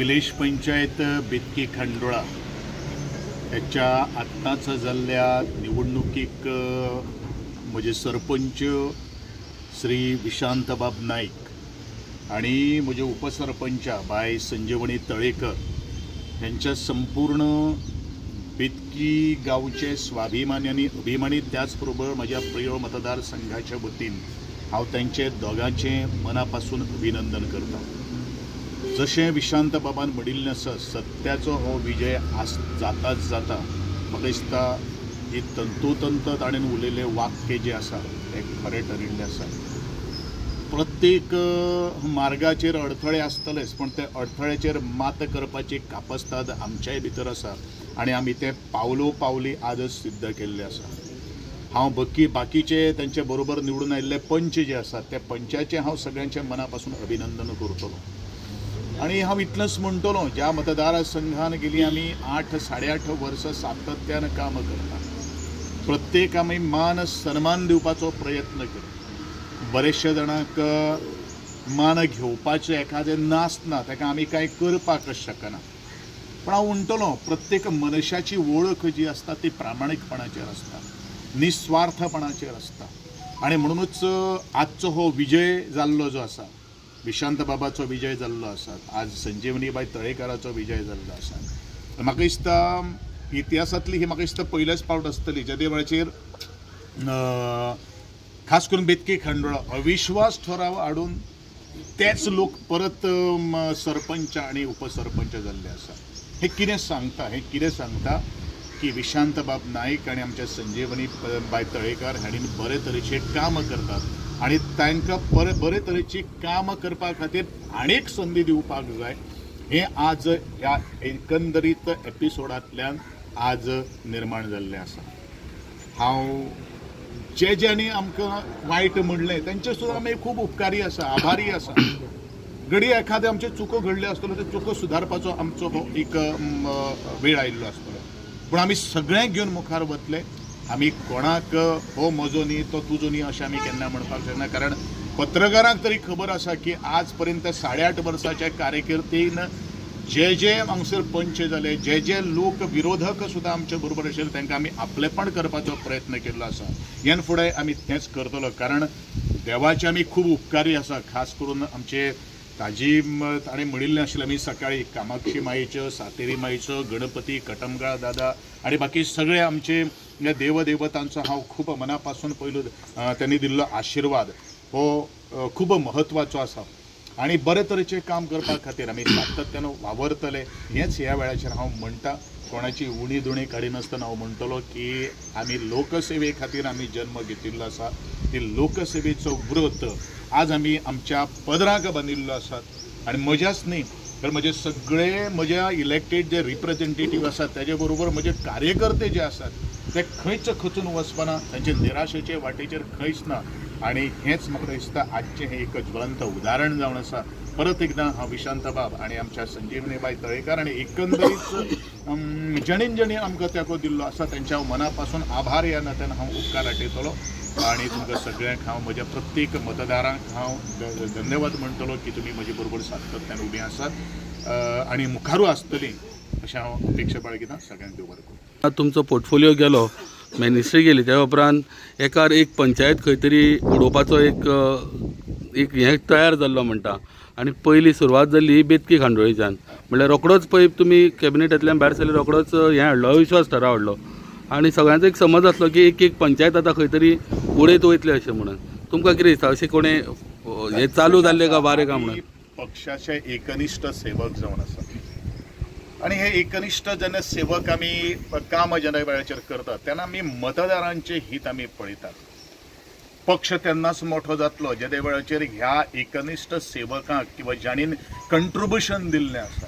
Village panchayat Betki Khandola ह्याच्या आत्ताच जाल्ल्या निवडणुकीक म्हजे सरपंच श्री विशांतबाब नाईक आणि म्हजे उपसरपंच बाय संजीवनी तळेकर ह्यांच्या संपूर्ण बेतकी गांवचे स्वाभिमानी आनी अभिमानी, त्याच बरोबर म्हज्या प्रियोळ मतदारसंघाच्या वतीन हांव तांचे दोगांचें मना पासून अभिनंदन करता. जशें विशांत बाबान म्हणिल्लें आसा, सत्याचो हो विजय आज जाताच जाता. म्हाका दिसता ही तंतोतंत ताणें उलयल्लें वाक्य जें आसा तें खरें ठरिल्लें आसा. प्रत्येक मार्गाचेर अडथळे आसतलेच, पूण ते अडथळ्याचेर मात करपाची कापस्ताद आमच्याय भितर आसा आनी आमी तें पावलो पावली आजच सिद्ध केल्लें आसा. हांव बाकीचे तांचे बरोबर निवडून आयिल्ले पंच जे आसात त्या पंचाचें हांव सगळ्यांच्या मना पासून अभिनंदन करतलो. आनी हांव इतलेंच म्हणटलो, ज्या मतदारसंघान गेली आमी 8 साडे 8 वर्सां सातत्यान काम करता, प्रत्येक आमी मान सन्मान दिवपाचो प्रयत्न केलो. बरेचशे जाणांक मान घेवपाचें एखादें नासना, ताका आमी कांय करपाक शकना. पूण हांव म्हणटलो, प्रत्येक मनशाची वळख जी आसता ती प्रामाणीकपणाचेर आसता, निस्वार्थपणाचेर आसता. आनी म्हणुनूच आजचो हो विजय जाल्लो जो आसा, विशांत बाबाचो विजय जाल्लो आसा, आज संजीवनी बाय तळेकराचो विजय जाल्लो आसा. म्हाका दिसता इतिहासांतली ही म्हाका दिसता पयलेच पावट आसतली जेदे वेळाचेर खास करून बेतकी खांडोळा अविश्वास ठराव हाडून तेच लोक परत सरपंच आनी उपसरपंच जाल्ले आसा. हें कितें सांगता? हें कितें सांगता की विशांत बाब नाईक आनी आमच्या संजीवनी बाय तळेकर हांणी बरे तरेचें काम करतात आनी तांकां बरे तरेची काम करपा खातीर आनीक संदी दिवपाक जाय. हें आज ह्या एकंदरीत एपिसोडांतल्यान आज निर्माण जाल्लें आसा. हांव जे ज्यांनी आमकां वायट म्हणलें तांचे सुद्दां आमी खूब उपकारी आसा, आभारी आसा. घडये एखादे आमचे चुको घडले आसतल्यो, त्यो चुको सुदारपाचो आमचो हो एक वेळ आयिल्लो आसतलो. पूण आमी सगळ्यांक घेवन मुखार वतले. आमी कोणाक हो म्हजो न्ही तो तुजो न्ही अशें आमी केन्ना म्हणपाक शकना, कारण पत्रकारांक तरी खबर आसा की आज पर्यंत 8.5 वर्साच्या कारकिर्दीन जे जे हांगसर पंच जाले, जे जे लोक विरोधक सुद्दां आमचे बरोबर आशिल्ले तांकां आमी आपलेपण करपाचो प्रयत्न केल्लो आसा. ह्यान फुडें आमी तेंच करतलो, कारण देवाचे आमी खूब उपकारी आसा. खास करून आमचे ताजी ताणें म्हणिल्लें आशिल्लें, आमी सकाळी कामाक्षी माईच्यो, सातेरी माईचो, गणपती, कटमगाळ दादा आनी बाकी सगळे आमचे देवदेवतांचो हांव खूब मना पासून पयलो त्यांनी दिल्लो आशिर्वाद हो खूब म्हत्वाचो आसा. आनी बरे तरेचें काम करपा खातीर आमी सातत्यान वावरतले हेंच ह्या वेळाचेर हांव म्हणटा. कोणाची उणी दुणी काडिनासतना हांव म्हणटलो की आमी लोकसेवे खातीर आमी जन्म घेतिल्लो आसा. ती लोकसेवेचो व्रत आज आमी आमच्या पदराक बांदिल्लो आसा. आनी म्हज्याच न्ही तर म्हजे सगळे म्हज्या इलेक्टेड जे रिप्रेझेंटेटीव आसात ताजे बरोबर म्हजे कार्यकर्ते जे आसात ते खंयच खचून वचपाना, तांचे निराशेचे वाटेचेर खंयच ना. आनी हेंच म्हाका दिसता आजचें हें एक ज्वलंत उदाहरण जावन आसा. परत एकदां हांव विशांत बाब आनी आमच्या संजीवनी बाय तळेकर आनी एकंदरीत जाणीन जाणीन आमकां तेंको दिल्लो आसा तांच्या हांव मना पासून आभार ह्या नात्यान हांव उपकार आटयतलो. आनी तुमकां सगळ्यांक हांव म्हज्या प्रत्येक मतदारांक हांव धन्यवाद म्हणटलो की तुमी म्हजे बरोबर सातत्यान उबीं आसात आनी मुखारूय आसतलीं अशें हांव अपेक्षा बाळगितां. सगळ्यांक देव बरें करूं. तुमचो पोर्टफोलियो गेलो, मिनिस्ट्री गेली, त्या उपरांत एकार एक पंचायत खंय तरी उडोवपाचो एक एक हें तयार जाल्लो म्हणटा. आनी पयली सुरवात जाली बेतकी खांडोळीच्यान, म्हणल्यार रोकडोच पळय तुमी कॅबिनेटांतल्यान भायर सरले रोकडोच हें हाडलो, अविश्वास ठराव हाडलो. आनी सगळ्यांचो एक समज आसलो की एक एक पंचायत आतां खंय तरी उडयत वयतले अशें म्हणून. तुमकां कितें दिसता, अशें कोणें हें चालू जाल्लें काय वारें काय म्हणून? पक्षाचे एकनिश्ठ सेवक जावन आसा आनी हे एकनिश्ठ जेन्ना सेवक आमी काम जेन्ना वेळाचेर करतात तेन्ना आमी मतदारांचें हित आमी पळयतात. पक्ष तेन्नाच मोठो जातलो जेदे वेळाचेर ह्या एकनिश्ठ सेवकांक किंवा जाणीन कंट्रिब्युशन दिल्लें आसा,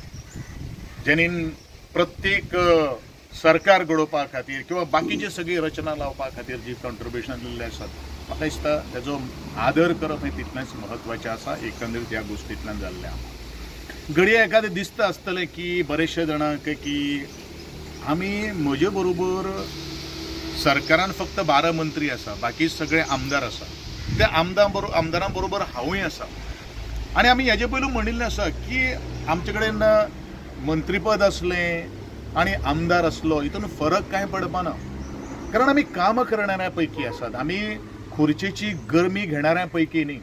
जाणीन प्रत्येक सरकार घडोवपा खातीर किंवा बाकीची सगळी रचना लावपा खातीर जी कंट्रिब्युशन दिल्लें आसा, म्हाका दिसता तेजो आदर करप हें तितलेंच म्हत्वाचें आसा. एकंदरीत ह्या गोश्टींतल्यान जाल्लें आसा. घडये एखादें दिसता आसतलें की बरेचशे जाणांक की आमी म्हजे बरोबर सरकारान फक्त 12 मंत्री आसा, बाकी सगळे आमदार आसा, त्या आमदारां बरोबर हांवूय आसा. आनी आमी हेजे पयलू म्हणिल्लें आसा की आमचे कडेन मंत्रीपद आसलें आनी आमदार आसलो हितून फरक कांय पडपाना, कारण आमी काम करणाऱ्या पैकी आसात, आमी खुर्चेची गरमी घेणाऱ्या पैकी न्ही,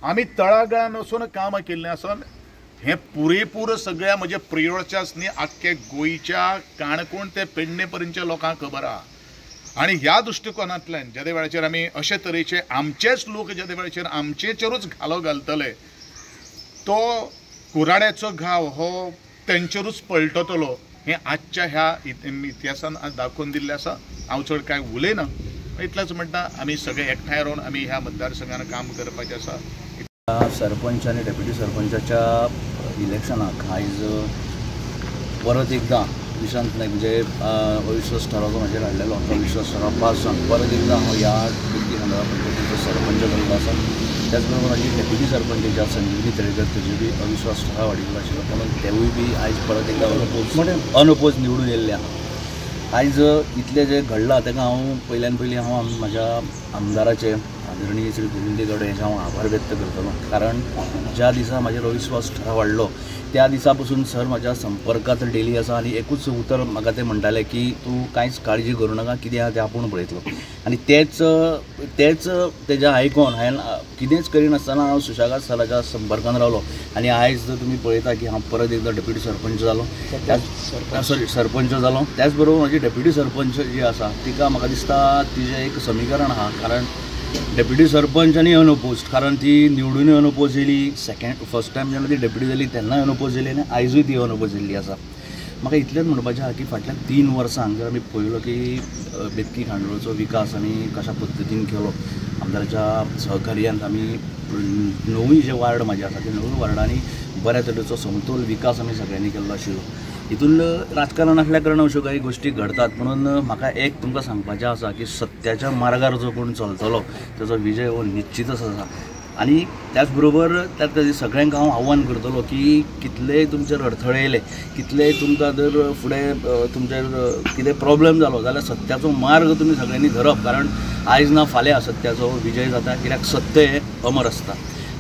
आमी तळागाळान वचून कामां केल्लें आसा। हें पुरेपूर सगळ्या म्हज्या प्रियोळच्याच न्ही, आख्खे गोंयच्या काणकोण ते पेडणे पर्यंतच्या लोकांक खबर आहा। आनी ह्या दृश्टिकोनांतल्यान जेदे वेळाचेर आमी अशे तरेचे आमचेच लोक जेदे वेळाचेर आमचेचेरूच घालो घालतले तो कुराड्याचो घाव हो तेंचेरूच पलटतलो हें आजच्या ह्या इतिहासान आज दाखोवन दिल्लें आसा। हांव चड कांय उलयना, इतलेंच म्हणटा आमी सगळे एकठांय रावन आमी ह्या मतदारसंघान काम करपाचें आसा। सरपंच आनी डेप्युटी सरपंचाच्या इलेक्शनाक आयज परत एकदां विश्रांत नायक म्हणजे अविश्वास ठराव जो म्हाजेर हाडलेलो तो विश्वास ठराव पास जावन परत एकदां हांव ह्या बेतकी खांडोळा पंचायतीचो सरपंच जाल्लो आसा। त्याच बरोबर म्हाजी डेप्युटी सरपंच जे संजीवनी तळेकर तेजे बी अविश्वास ठराव हाडिल्लो आशिल्लो म्हणून तेवूय बी आयज परत एकदां अनओपोज निवडून येयल्ले आहा। आयज इतलें जें घडलां ताका हांव पयल्यान पयलीं हांव म्हाज्या आमदाराचे आदरणीय श्री गोविंद गावडे हेंचे हांव आभार व्यक्त करतलो, कारण ज्या दिसा म्हाजेर अविश्वास ठराव हाडलो त्या दिसा पसून सर म्हाज्या संपर्कांत डेली आसा आनी एकूच उतर म्हाका ते म्हणटाले की तूं कांयच काळजी करूं नाका, कितें आहा तें आपूण पळयतलो। आनी तेच तेच तेजें आयकोन हांवें कितेंच करिनासतना हांव सुशेगाद सराच्या संपर्कांत रावलो आनी आयज जर तुमी पळयता की हांव परत एकदां डेप्युटी सरपंच जालो, सॉरी सरपंच जालो। त्याच बरोबर म्हाजी डेप्युटी सरपंच जी आसा तिका म्हाका दिसता तिजें एक समीकरण आहा, कारण डेप्युटी सरपंच आनी अनओपोज, कारण ती निवडूनय अनओपोज येयली, सेकेंड फर्स्ट टायम जेन्ना ती डेप्युटी जाली तेन्नाय अनओपोज येयली आनी आयजूय ती अनओपोज येयल्ली आसा। म्हाका इतलेंच म्हणपाचें आहा की फाटल्या 3 वर्सांक जर आमी पळयलो की बेतकी खांडोळचो विकास आमी कशा पद्दतीन केलो, आमदाराच्या सहकार्यान आमी 9 जे वार्ड म्हाजे आसा ते 9 वार्डांनी बऱ्या तरेचो समतोल विकास आमी सगळ्यांनी केल्लो आशिल्लो। हितून राजकारण आसल्या कारणान अश्यो काही गोश्टी घडतात, म्हणून म्हाका एक तुमकां सांगपाचें आसा की सत्याच्या मार्गार जो कोण चलतलो ताजो विजय हो निश्चितच आसा। आनी त्याच बरोबर त्याच सगळ्यांक हांव आव्हान करतलो की कितलेय तुमचेर अडथळे येयले, कितलेय तुमकां जर फुडें तुमचेर कितें प्रॉब्लम जालो जाल्यार सत्याचो मार्ग तुमी सगळ्यांनी धरप, कारण आयज ना फाल्यां सत्याचो विजय जाता, कित्याक सत्य हें अमर आसता।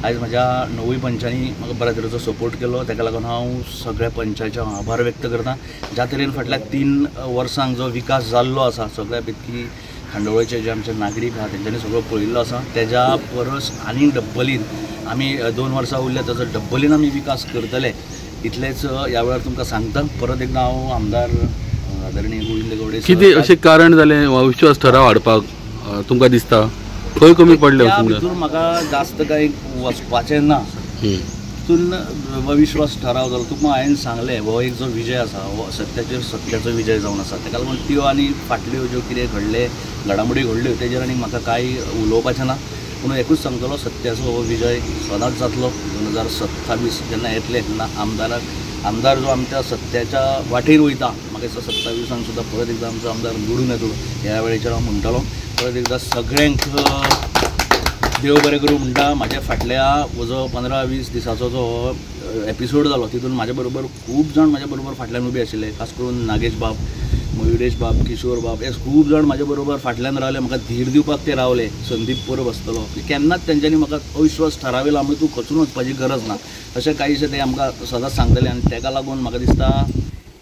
आयज म्हाज्या 9 पंचांनी म्हाका बऱ्या तरेचो सपोर्ट केलो, ताका लागून हांव सगळ्या पंचायतीचो आभार व्यक्त करता। ज्या तरेन फाटल्या 3 वर्सांक जो विकास जाल्लो आसा सगळ्या बेतकी खांडोळेचे जे आमचे नागरीक आहा तेंच्यांनी सगळो पळयल्लो आसा, तेज्या परस आनीक डब्बलीन आमी 2 वर्सां उरल्या ताजो डब्बलीन आमी विकास करतले इतलेंच ह्या वेळार तुमकां सांगता। परत एकदां हांव आमदार आदरणीय गोविंद गावडे, कितें अशें कारण जालें अविश्वास ठराव हाडपाक तुमकां दिसता, खंय कमी पडले? भितर म्हाका जास्त कांय वचपाचें ना, तितून अविश्वास ठराव जालो। तुका हांवें सांगलें हो एक जो विजय आसा हो सत्याचेर सत्याचो विजय जावन आसा, ताका लागून त्यो आनी फाटल्यो ज्यो कितें घडले घडामोडी घडल्यो तेजेर आनी म्हाका कांय उलोवपाचें ना, पूण एकूच सांगतलो सत्याचो हो विजय सदांच जातलो। 2027 जेन्ना येतले तेन्ना आमदार जो आमच्या सत्याच्या वाटेर वयता, म्हाका दिसता 27 सुद्दां परत एकदां आमचो आमदार निवडून येतलो ह्या वेळेचेर हांव म्हणटलो। परत एकदां सगळ्यांक देव बरें करूं म्हणटा। म्हाज्या फाटल्या हो जो 15-20 दिसाचो जो एपिसोड जालो तितून म्हाज्या बरोबर खूब जाण म्हाज्या बरोबर फाटल्यान उबे आशिल्ले, खास करून नागेश बाब, मयुरेश बाब, किशोर बाब, हे खूब जाण म्हाज्या बरोबर फाटल्यान रावले, म्हाका धीर दिवपाक ते रावले। संदीप परब आसतलो, केन्नाच तेंच्यांनी म्हाका अविश्वास ठराविला म्हणजे तूं खचून वचपाची गरज ना अशें कांयशें ते आमकां सदांच सांगतले आनी ताका लागून म्हाका दिसता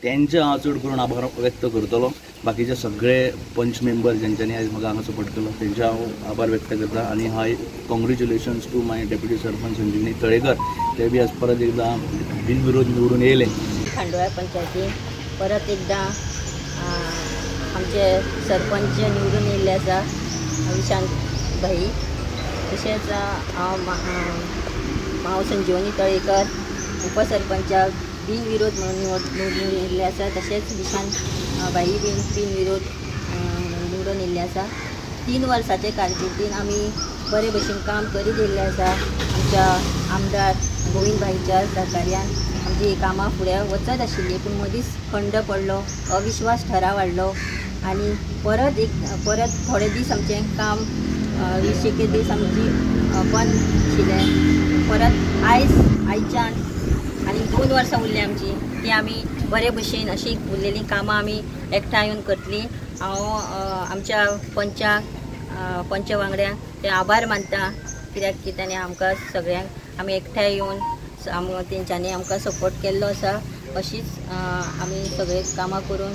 तेंचे हांव चड करून आभार व्यक्त करतलो। बाकीचे सगळे पंच मेंबर जेंच्यांनी आयज म्हाका हांगा सपोर्ट केलो तेंचे हांव आभार व्यक्त करता। आनी हाय congratulations to my deputy sarpanch Sanjeevani Talekar, ते बी आज परत एकदां बिनविरोध निवडून येयले। खांडोळा पंचायतीन परत एकदां आमचे सरपंच निवडून येयल्ले आसा विशांत भाई, तशेंच हांव संजीवनी तळेकर उपसरपंचाक बिनविरोध म्हणून निवडून येयल्ले आसा, तशेंच विशांत भाई बिनविरोध निवडून येयल्ले आसा। 3 वर्साचे कारकिर्दीन आमी बरे भशेन काम करीत येयल्ले आसा। आमच्या आमदार गोविंद भाईच्या सहकार्यान आमची कामां फुडें वचत आशिल्ली, पूण मदींच खंड पडलो, अविश्वास ठराव हाडलो आनी परत थोडे दीस आमचें काम 20 दीस आमची बंद आशिल्लें। परत आयच्यान आनी 2 वर्सां उरलीं आमची, ती आमी बरे भशेन अशी उरलेलीं कामां आमी एकठांय येवन करतलीं। हांव आमच्या पंच वांगड्यांक ते आभार मानता, कित्याक की ताणें आमकां सगळ्यांक आमी एकठांय येवन तेंच्यांनी आमकां सपोर्ट केल्लो आसा। अशीच आमी सगळे कामां करून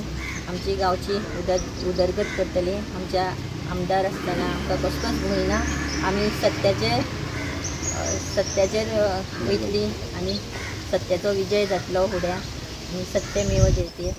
आमची गांवची उदरगत करतली. आमच्या आमदार आसतना आमकां कसलोच भंय ना. आमी सत्याचेर वयतली आनी सत्याचो विजय जातलो फुडें आनी सत्यमेव जयते.